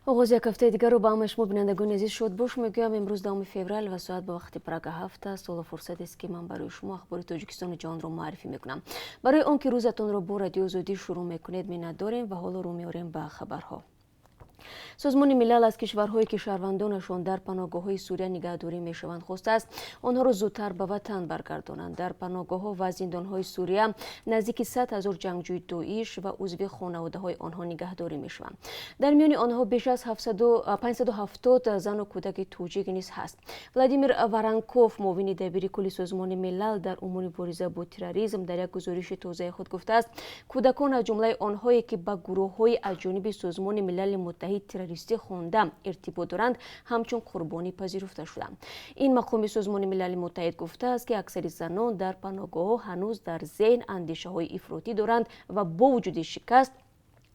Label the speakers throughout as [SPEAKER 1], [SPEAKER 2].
[SPEAKER 1] Оғози як ҳафтаи дигарро ба ҳамаи шумо, бинандагони азиз, шодбош мегӯям. Имрӯз 10 феврал ва соат ба вақти Прага 7 аст. Ҳоло фурсатест, ки ман барои шумо ахбори Тоҷикистону ҷаҳонро муаррифӣ мекунам. Барои он ки рӯзатонро бо Радиои Озодӣ шурӯъ мекунед, миннатдорем ва ҳоло рӯ меорем ба хабарҳо. Созмони Милал аз кишварҳое, ки шаҳрвандонашон дар паноҳгоҳҳои Сурия нигаҳдорӣ мешаванд, хостааст, онҳоро зудтар ба ватан баргардонанд. Дар паноҳгоҳҳо ва зиндонҳои Сурия наздики 100 000 ҷангҷӯи Доиш ва узви хонаводаҳои онҳо нигаҳдорӣ мешаванд. Дар миёни онҳо беш аз 570 зану кӯдаки тоҷик низ ҳаст. Владимир Воронков, муовини дабири кулли Созмони Милал дар умури мубориза бо терроризм, дар як гузориши тозаи худ гуфтааст, кӯдакон аз ҷумлаи онҳое, ки ба гурӯҳҳои аз ҷониби Созмони Милали Муттаҳид террористӣ хонда иртибот доранд, ҳамчун қурбонӣ пазируфта шуданд. Ин мақоми Созмони Милали Муттаҳид гуфтааст, ки аксари занон дар паноҳгоҳҳо ҳанӯз дар зеҳн андешаҳои ифротӣ доранд ва бо вуҷуди шикаст,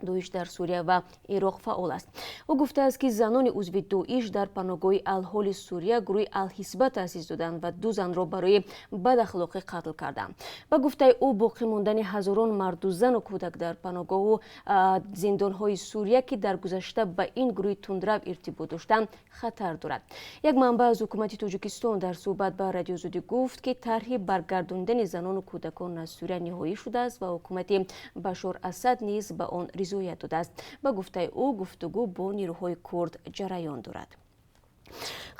[SPEAKER 1] Доиш дар Сурия ва Ироқ фаъол аст. Ӯ гуфтааст, ки занони узви Доиш дар паноҳгоҳи Алҳоли Сурия гурӯҳи Алҳисба таъсис доданд ва ду занро барои бадахлоқӣ қатл карданд. Ба гуфтаи ӯ, боқӣ мондани ҳазорон марду зану кӯдак дар паноҳгоҳу зиндонҳои Сурия, ки дар гузашта ба ин гурӯҳи тундрав иртибот доштанд, хатар дорад. Як манбаъ аз ҳукумати Тоҷикистон дар суҳбат ба Радиои Озодӣ гуфт, ки тарҳи баргардондани занону кӯдакон аз Сурия ниҳоӣ шудааст ва ҳукумати Башор Асад низ ба он ризоят додааст. Ба гуфтаи ӯ, гуфтугӯ бо нирӯҳои курд ҷараён дорад.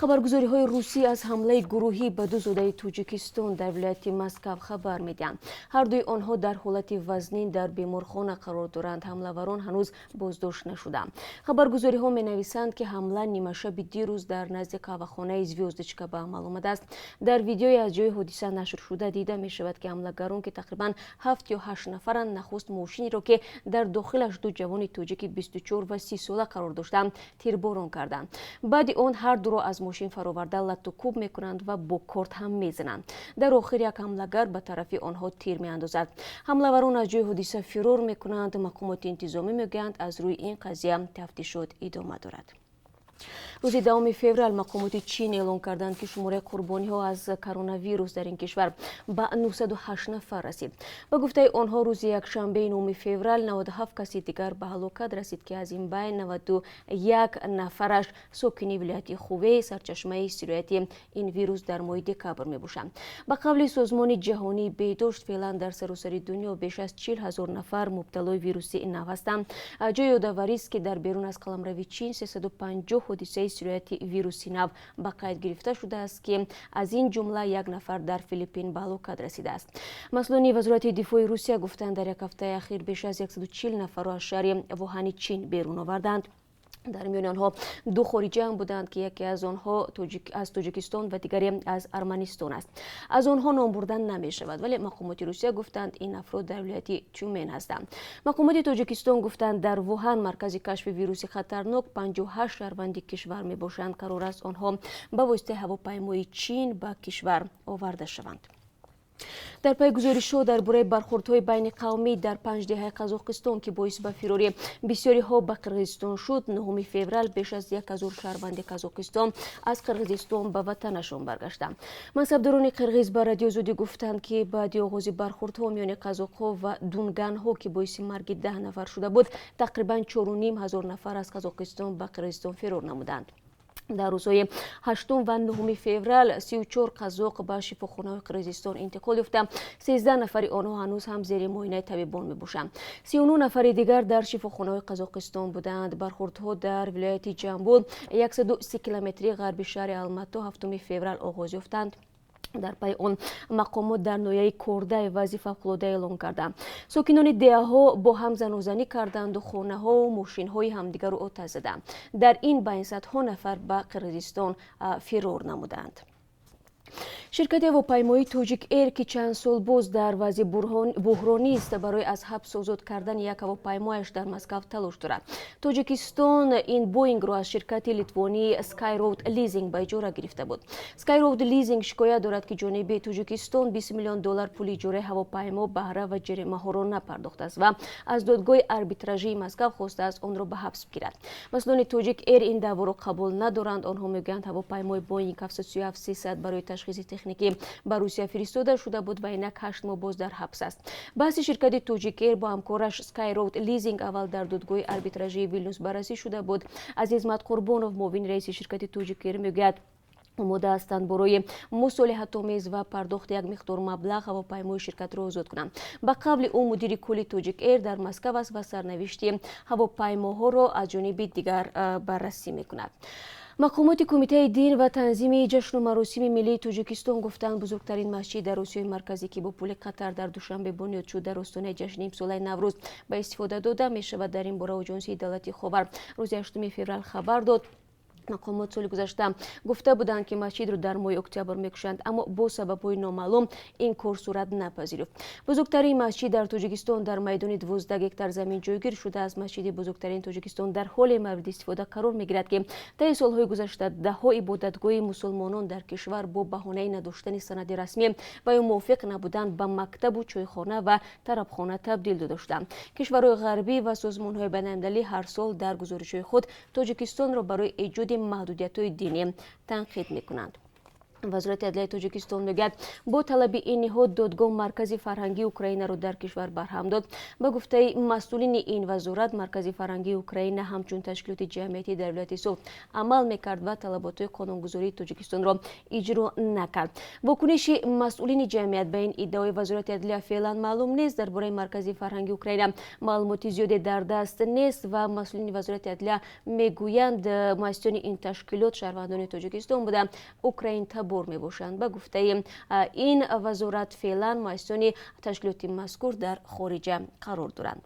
[SPEAKER 1] Хабаргузориҳои русӣ аз ҳамлаи гурӯҳӣ ба ду зодаи Тоҷикистон дар вилояти Москав хабар медиҳанд. Ҳардуи онҳо дар ҳолати вазнин дар беморхона қарор доранд. Ҳамлаварон ҳанӯз боздошт нашуданд. Хабаргузориҳо менависанд, ки ҳамла нимашаби дирӯз дар назди қаҳвахонаи «Звёздочка» ба амал омадааст. Дар видеое, аз ҷои ҳодиса нашршуда, дида мешавад, ки ҳамлагарон, ки тақрибан ҳафт ё ҳашт нафаранд, нахуст мошинеро, ки дар дохилаш ду ҷавони тоҷики 24 ва 30 сола қарор доштанд, тирборон карданд. Баъди он ҳар дуро аз мошин фароварда, латту кӯб мекунанд ва бо корд ҳам мезананд. Дар охир як ҳамлагар ба тарафи онҳо тир меандозад. Ҳамлаварон аз ҷои ҳодиса фирор мекунанд. Мақомоти интизомӣ мегӯянд, аз рӯи ин қазия тафтишот идома дорад. Рӯзи 10 феврал мақомоти Чин эълон карданд, ки шумораи қурбониҳо аз коронавирус дар ин кишвар ба 908 нафар расид. Ба гуфтаи онҳо, рӯзи якшанбеи 9 феврал 97 каси дигар ба ҳалокат расид, ки аз ин байн 91 нафараш сокини вилояти Хувей, сарчашмаи сирояти ин вирус дар моҳи декабр мебошанд. Ба қавли Созмони Ҷаҳонии Беҳдошт, феълан дар саросари дунё беш аз 40 000 нафар мубталои вируси нав ҳастанд. Ҷои ёдоварист, ки дар берун аз қаламрави Чин 350 ҳодисаи сирояти вируси нав ба қайд гирифта шудааст, ки аз ин ҷумла як нафар дар Филиппин ба ҳалокат расидааст. Масъулони Вазорати дифои Русия гуфтанд, дар як ҳафтаи ахир беш аз 140 нафарро аз шаҳри Вуҳани Чин берун оварданд. Дар миёни онҳо ду хориҷиам буданд, ки яке аз онҳо аз Тоҷикистон ва дигаре аз Арманистон аст. Аз онҳо ном бурдан намешавад, вале мақомоти Русия гуфтанд, ин афрод дар вилояти Тюмен ҳастанд. Мақомоти Тоҷикистон гуфтанд, дар Вуҳан, маркази кашфи вируси хатарнок, 58 шаҳрванди кишвар мебошанд. Қарор аст, онҳо ба воситаи ҳавопаймои Чин ба кишвар оварда шаванд. Дар пайи гузоришҳо дар бораи бархӯрдҳои байни қавмӣ дар панҷ деҳаи Қазоқистон, ки боис ба фирори бисёриҳо ба Қирғизистон шуд, 9 феврал беш аз 1000 шаҳрванди Қазоқистон аз Қирғизистон ба ватанашон баргаштанд. Мансабдорони қирғиз ба Радиои Озодӣ гуфтанд, ки баъди оғози бархӯрдҳо миёни қазоқҳо ва дунганҳо, ки боиси марги 10 нафар шуда буд, тақрибан 4500 нафар аз Қазоқистон ба Қирғизистон фирор намуданд. Дар рӯзҳои 8 ва 9 феврал 34 қазоқ ба шифохонаҳои Қирғизистон интиқол ёфта, 13 нафари онҳо ҳанӯз ҳам зери муоинаи табибон мебошанд. 39 нафари дигар дар шифохонаҳои Қазоқистон буданд. Бархӯрдҳо дар вилояти Ҷамбул, 130 километри ғарби шаҳри Алмато, 7 феврал оғоз ёфтанд. Дар пайи он мақомот дар ноҳияи Кордай вазъи фавқулода эълон карданд. Сокинони деҳаҳо бо ҳам занозанӣ карданду хонаҳову мошинҳои ҳамдигарро оташ заданд. Дар ин байн садҳо нафар ба Қирғизистон фирор намуданд. Ширкати ҳавопаймоии Тоҷик Эйр, ки чанд сол боз дар вазъи буҳронист, барои аз ҳабс озод кардани як ҳавопаймояш дар Москав талош дорад. Тоҷикистон ин Боингро аз ширкати литвонии Skyroad Leasing ба иҷора гирифта буд. Skyroad Leasing шикоят дорад, ки ҷониби Тоҷикистон 20 миллион доллар пули иҷораи ҳавопаймо, баҳра ва ҷаримаҳоро напардохтааст ва аз додгоҳи арбитражии Москав хостааст, онро ба ҳабс бигирад. Масъулони Тоҷик Эйр ин даъворо қабул надоранд. Онҳо мегӯянд, ҳавопаймои Боинг 737-300 барои ташхис Ташхиси техникӣ ба Русия фиристода шуда буд ва инак 8 моҳ боз дар ҳабс аст. Баҳси ширкати Тоҷик Эйр бо ҳамкораш Skyroad Leasing аввал дар додгоҳи арбитражии Вилнюс баррасӣ шуда буд. Азиз Матқурбонов, муовини раиси ширкати Тоҷик Эйр, мегӯяд, омода ҳастанд барои мусолиҳатомез ва пардохти як миқдор маблағ ҳавопаймои ширкатро озод кунанд. Ба қавли ӯ, мудири кулли Тоҷик Эйр дар Москав аст ва сарнавишти ҳавопаймоҳоро аз ҷониби дигар баррасӣ мекунад. Мақомоти Кумитаи дин ва танзими ҷашну маросими миллии Тоҷикистон гуфтанд, бузургтарин масҷид дар Осиёи Марказӣ, ки бо пули Қатар дар Душанбе бунёд шуд, дар остонаи ҷашни имсолаи Наврӯз ба истифода дода мешавад. Дар ин бора Оҷонсии давлати Ховар рӯзи 8 феврал хабар дод. Мақомот соли гузашта гуфта буданд, ки масҷидро дар моҳи октябр мекушоянд, аммо бо сабабҳои номаълум ин кор сурат напазируфт. Бузургтарин масҷид дар Тоҷикистон дар майдони 12 гектар замин ҷойгир шудааст. Масҷиди бузургтарин Тоҷикистон дар ҳоле мавриди истифода қарор мегирад, ки таи солҳои гузашта даҳҳо ибодатгоҳи мусулмонон дар кишвар бо баҳонаи надоштани санади расмӣ ва ё мувофиқ набудан ба мактабу чойхона ва тарабхона табдил дода шуданд. Кишварҳои ғарбӣ ва созмонҳои байналмилалӣ ҳар сол дар гузоришҳои худ Тоҷикистонро барои эҷоди маҳдудиятҳои динӣ танқид мекунанд. Вазорати адлияи Тоҷикистон мегӯяд, бо талаби ин ниҳод додгоҳ Маркази фарҳангии Украинаро дар кишвар барҳам дод. Ба гуфтаи масъулини ин вазорат, Маркази фарҳангии Украина ҳамчун ташкилоти ҷамъиятӣ дар вилояти Суғд амал мекард ва талаботҳои қонунгузории Тоҷикистонро иҷро накард. Вокуниши масъулини ҷамъият ба ин иддаои Вазорати адлия феълан маълум нест. Дар бораи Маркази фарҳанги Украина маълумоти зиёде дар даст нест ва масъулини Вазорати адлия мегӯянд, муассисони ин ташкилот шаҳрвандони Тоҷикистон буда, украинтабор мебошанд. Ба гуфтаи ин вазорат, феълан муассисони ташкилоти мазкур дар хориҷа қарор доранд.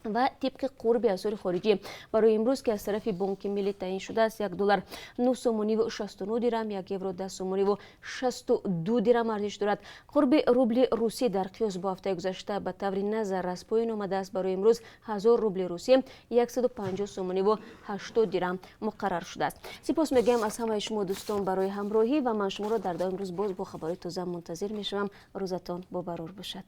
[SPEAKER 1] Ва тибқи қурби асъори хориҷӣ барои имрӯз, ки аз тарафи Бонки Миллӣ таъин шудааст, 1 доллар 9 сомониву 69 дирам, 1 евро 10 сомониву 62 дирам арзиш дорад. Қурби рубли русӣ дар қиёс бо ҳафтаи гузашта ба таври назаррас поён омадааст. Барои имрӯз 1000 рубли русӣ 150 сомониву 80 дирам муқаррар шудааст. Сипос мегӯям аз ҳамаи шумо, дӯстон, барои ҳамроҳӣ ва ман шуморо дар давоми рӯз боз бо хабарҳои тоза мунтазир мешавам. Рӯзатон бобарор бошад.